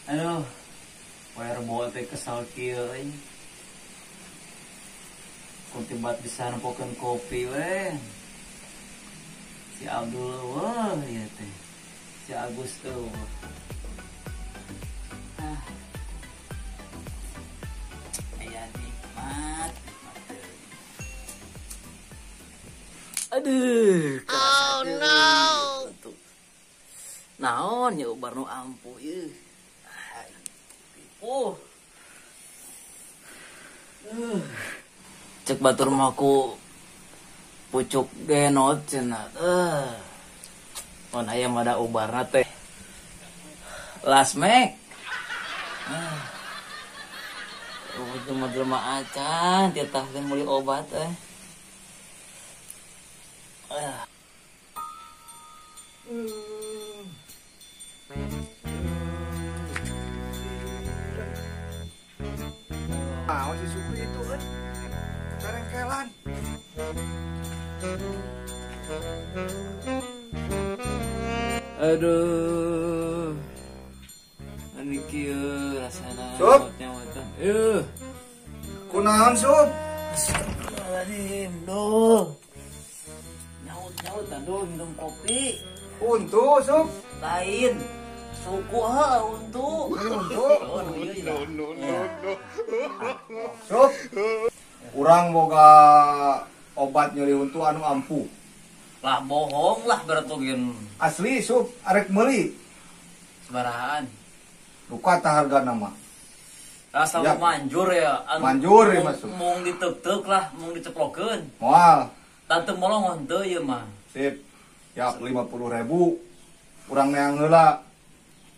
Aduh, wire teh kesal kieu euy. Kuntibat bisa nempokeun kopi we. Si Abdul wah ieu teh. Si Agus eueuh. Ah. Aya nikmat. Aduh, oh no. Naon ya ubar nu ampuh ieu. Oh. Cek batur mah ku pucuk genot cenah. Mun aya mah da ubarna teh. Lasmek. Jelema-jelema acan titahkeun meuli obat teh. Ah, si Supri itu kan perengkelan. Aduh, ini kieu rasana. Sup. Kunaon Sup? Astagfirullahaladzim, Dul. Nyaut-nyaut aduh minum kopi. Untu, Sup. Lain. Suku ha untu. Untu. No no no no. Sup. Urang boga obat nyeri huntu anu ampuh. Lah bohong lah berarti. Asli Sup, arek meuli. Sebarahaan. Duka tah hargana mah. Rasa ya. Manjur ya. Anu, manjur ya masuk. Mung diteuk-teuk lah, mung diceplokeun. Moal. Tante molong henteu ieu mah. Sip. Ya 50.000. Urang neang heula.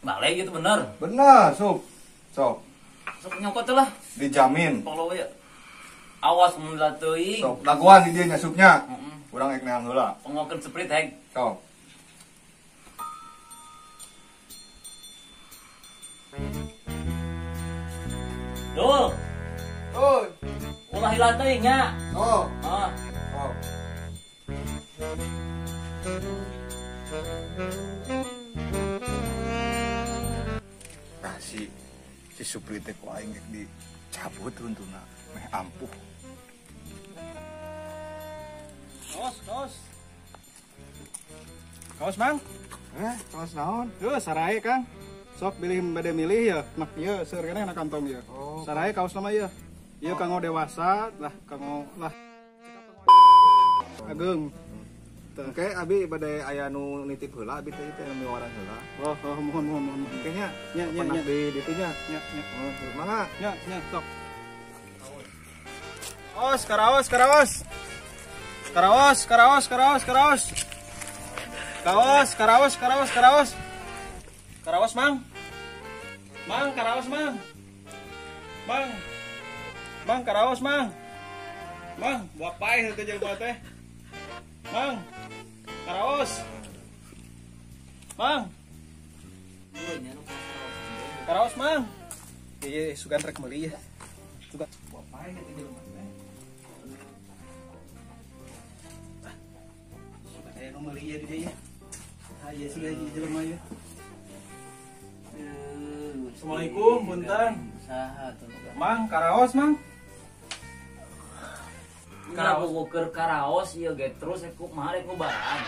Balik gitu bener. Bener, Sup. Sok. Sok nyokot lah. Dijamin. Kalau ya. Awas mun teuing. Sok dagoan di dieu nya Supnya. Heeh. Urang ek neang heula. Pengokeun Sprite heg. Sok. Dul. Dul. Ulah hilang teuing nya. Sok. Heeh. Sok. Nah, si Supri teh ku aing geus dicabut runtuna meh ampuh. Kaos, kaos. Kaos, Mang. Kaos naon? Heuh, sarae, Kang. Sok bilih bade milih ya, nak ieu seueur keneh na kantong ieu. Oh. Sarae kaos nama ieu. Ieu kanggo dewasa, lah kanggo lah. Ageung. Oke, abi bade aya nu nitip heula, abi teh teh miwaran heula. Oh, oh, mohon mohon mohon. Oke nya. Nya nya nya. Di ditu nya. Nya nya. Oh, mangga. Nya nya sok. Os, karaos, karaos. Karaos, karaos, karaos, karaos. Kaos, karaos, karaos, karaos. Karaos, Mang. Mang, karaos, Mang. Mang. Mang, karaos, Mang. Mang, buat paeh teh jelema teh. Mang. Karaos. Mang. Karaos, Mang. Iya, sugan rek meuli ya. Sugan buat paeh teh jelema teh. Sugan aya nu meuli ya di dieu ya. Ah, iya sudah jelema ya. Assalamualaikum, punten. Saha tuh? Mang, karaos, Mang. Karaos keur karaos ieu ge terus ku mah rek ngubaran.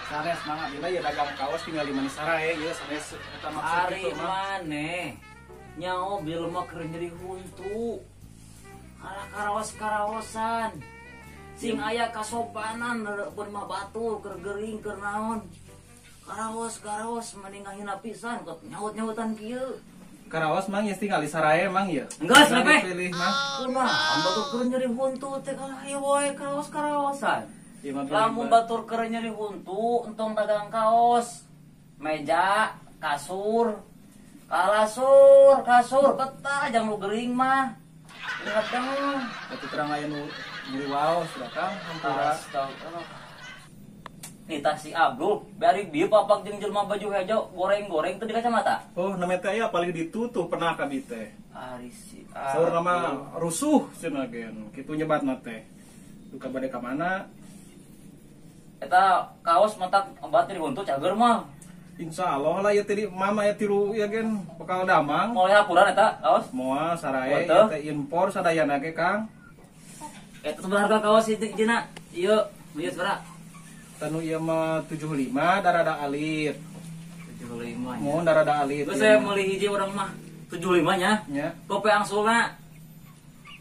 Sanes Mang, abdi ya dagang kaos tinggal di manis sarae ieu sanes eta maksud Ari kitu Mang. maneh. Nyao jelema keur nyeri huntu. Kalah karaos-karaosan. Sing aya kasopanan pun mah batur keur gering keur naon. Karaos-karaos mending ngahina pisan kok nyaut-nyautan kieu. Karaos Mang ya tinggal di sarae Mang ya. Enggak, sampe. Pilih Mang. Kunaon batur keur nyeri huntu teh kalah ieu wae karaos-karaosan. Lamun batur keur nyeri huntu entong dagang kaos, meja, kasur, kalasur, kasur betah jang nu gering mah. Ingat dong. Batu terang aya nu nyeri waos Kang, hampura. Astagfirullah. Nih tah si Abdul, bari bieu papak jeung jelema baju hejo goreng-goreng teu di kacamata. Oh, namanya teh aya paling ditutuh pernah ka teh. Ari si Saur nama rusuh cenah gen, kitu nyebatna teh. Duka bade ka mana? Eta kaos mata obat nyeri huntu cager mah. Insyaallah lah ya tadi mama ya tilu ya gen bakal damang. Moal hapuran eta kaos? Moal sarae ieu teh impor sadayana ge Kang. Eta sabaraha harga kaos hijina? Ieu, ieu sabaraha? Tanu ieu mah 75 darada alit. 75 nya. Mun darada alit. Geus saya meuli hiji urang mah 75 nya. Nya. Kope angsulna.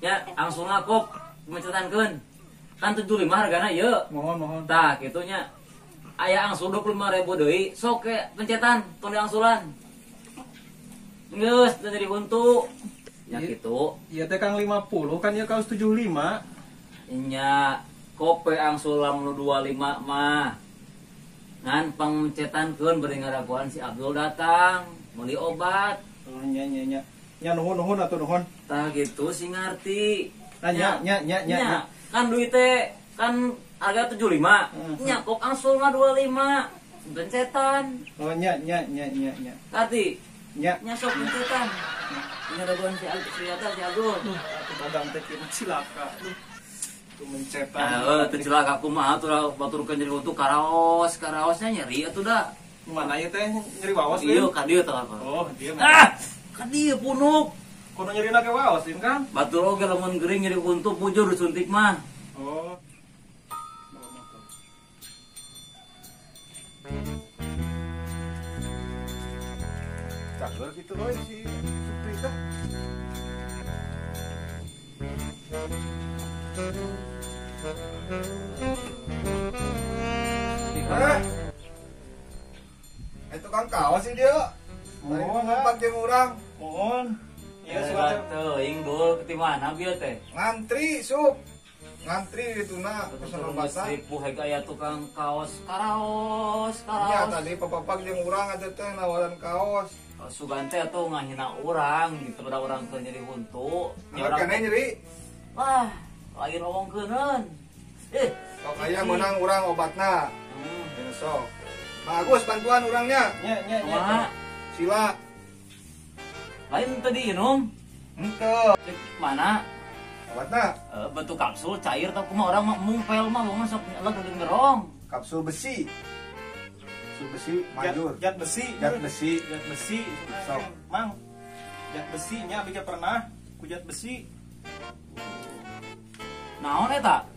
Ya, angsulna kop mencetankeun. Kan 75 hargana ieu. Mohon mohon. Tah kitu nya. Aya angsul 25.000 deui, sok ke pencetan tong diangsulan. Geus teu nyeri huntu. Nya kitu. Ieu teh Kang 50 kan ieu kaos 75. Nya kope angsul lamun 25 mah. Ngan pangmencetankeun bari ngaraguan si Abdul datang meuli obat. Oh nya nya nya. Nya nuhun nuhun atuh nuhun. Tah kitu sing ngarti. Nah, nya nya nya nya. Kan duit teh kan harga 75, nya kok angsulna 25, bencetan. Oh nya nya nya nya nya. Tadi nya nya sok bencetan. Nya dagoan si si eta si Abdul. Atuh dagang teh kieu cilaka. Tuh mencetan. Heeh, teu cilaka kumaha atuh baturkeun nyeri huntu karaos, karaosnya nyeri atuh da. Mana ieu teh nyeri waos ieu ka dieu tah apa? Oh, dieu. Ah, ka dieu punuk. Kono nyerina ke waos ieu Kang. Batur oge lamun gering nyeri huntu bujur disuntik mah. Oh. Cager gitu loh si Supri teh. Itu kan kaos sih dia. Mohon tempat jeung urang. Mohon. Ieu surat teuing dul ti mana bieu teh? Ngantri sup. Ngantri di tuna pesen obatan. Ripuh heg aya tukang kaos karaos karaos. Iya tadi papapak jeung urang eta teh nawaran kaos. Sugan teh atuh ngahina urang gitu pada urang keur nyeri huntu. Nya urang kene nyeri. Wah, lain ngomongkeuneun. Sok aya meunang urang obatna. Sok. Bagus bantuan urangnya. Nya nya nya. Sila. Lain tadi inum. Henteu. Cek mana? Obatna? Bentuk kapsul cair tau kumaha urang mah mumpel mah mah sok leg ngerong. Kapsul besi. Kapsul besi manjur. Jat besi, jat besi, jat besi. Sok. Mang. Jat besi nya abdi pernah ku jat besi. Naon eta?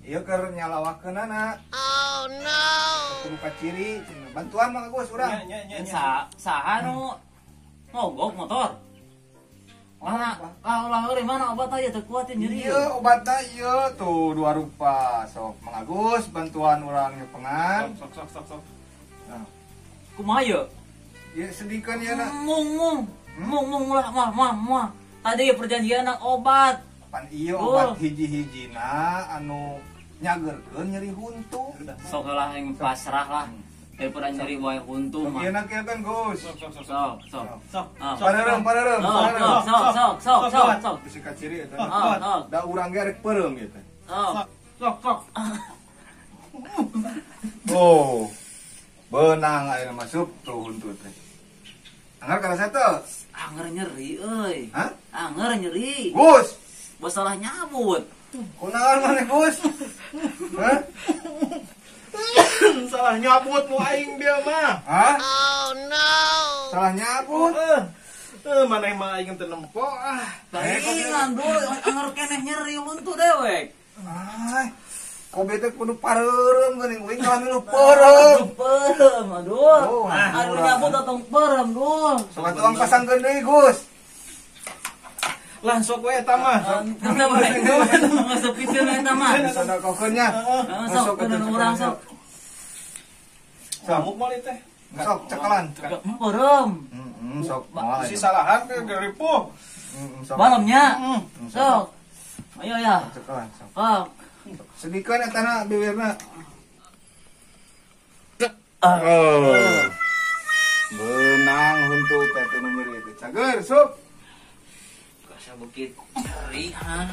Ieu keur nyalawakeunana. Oh no. Kudu kaciri cenah. Bantuan Mang Agus urang. Nya nya nya. Saha nu mogok motor? Mana? Lah euy mana obat aya teu kuat nyeri. Ieu obatna ieu tuh dua rupa. Sok Mang Agus bantuan urang nyepengan. Sok sok sok sok. Nah. Kumaha ieu? Ieu sedikeun ieu na. Mung mung. Mung mung lah mah mah mah. Tadi perjanjian obat. Pan ieu obat hiji-hijina anu nyagerkeun nyeri huntu. Sok lah yang pasrah lah. Daripada nyeri wae huntu mah. Ieu na kieu kan Gus. Sok sok sok. Sok sok. Sok. Pareurem pareurem. Sok sok sok sok sok sok. Bisi kaciri eta. Da urang ge rek peureum ieu teh. Sok. Sok sok. Oh. Beunang ayeuna masuk tuh huntu teh. Anggar karasa teu? Anggar nyeri euy. Hah? Anggar nyeri. Gus. Salah nyabut. Kunaon maneh Gus? Hah? Salah nyabut nu aing dia mah. Hah? Oh no. Salah nyabut. Maneh mah aing teu nempo ah. Baingan dul anggar keneh nyeri huntu dewek. Ah. Kobe teh kudu pareureum geuning uing kalah milu peureum. Peureum aduh. Anu nyabut atong peureum dul. Sok atuh pasangkeun deui Gus. Lah sok we eta mah. Masuk pikeun eta mah. Sadakokeun nya. Sok keun urang sok. Samuk moal teh. Sok cekelan. Peureum. Sok moal. Si salahan ke geripuh. Sok. Malamnya. Sok. Ayo ya. Cekelan sok. Sok. Sedikeun eta na bibirna. Oh. Beunang huntu teh teu nyeri teh. Cager sup. Kasa bukit nyeri ha.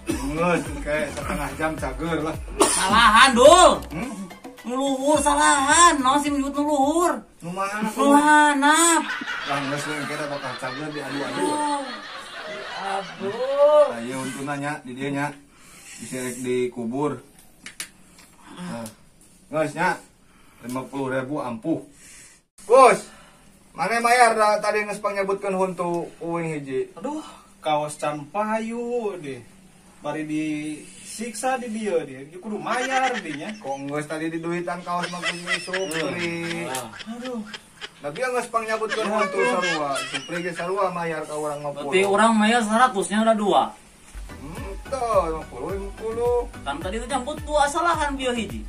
Geus kayak setengah jam cager lah. Salahan dul. Nu luhur salahan, naon sih menyebut nu luhur? Nu mana? Nu hanap. Lah geus we kita bakal cager diadu-adu. Aduh. Ayo untuk nanya di dia nya. Bisa dikubur. Nah. Geus nya. 50.000 ampuh. Gus, mana mayar da tadi geus pangnyebutkeun huntu uing hiji. Aduh, kaos can payu deh. Bari disiksa di dieu deh. Kudu mayar deh nya. Kok geus tadi diduitan kaos mah ku Supri. Aduh. Tapi geus pangnyebutkeun huntu sarua. Supri ge sarua mayar ka urang 50. Berarti urang mayar 100 nya udah dua. Tuh, 50 50. Kan tadi itu campur dua salahan bieu hiji.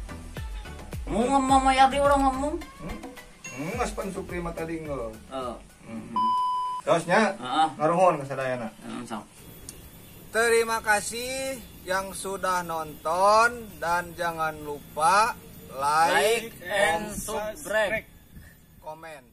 Mau ngomong mayar di urang ngomong. Geus pan Supri mah tadi geus. Heeh. Terus nya, Heeh. ngaruhun ka sadayana. Heeh, Terima kasih yang sudah nonton dan jangan lupa like, and subscribe. komen.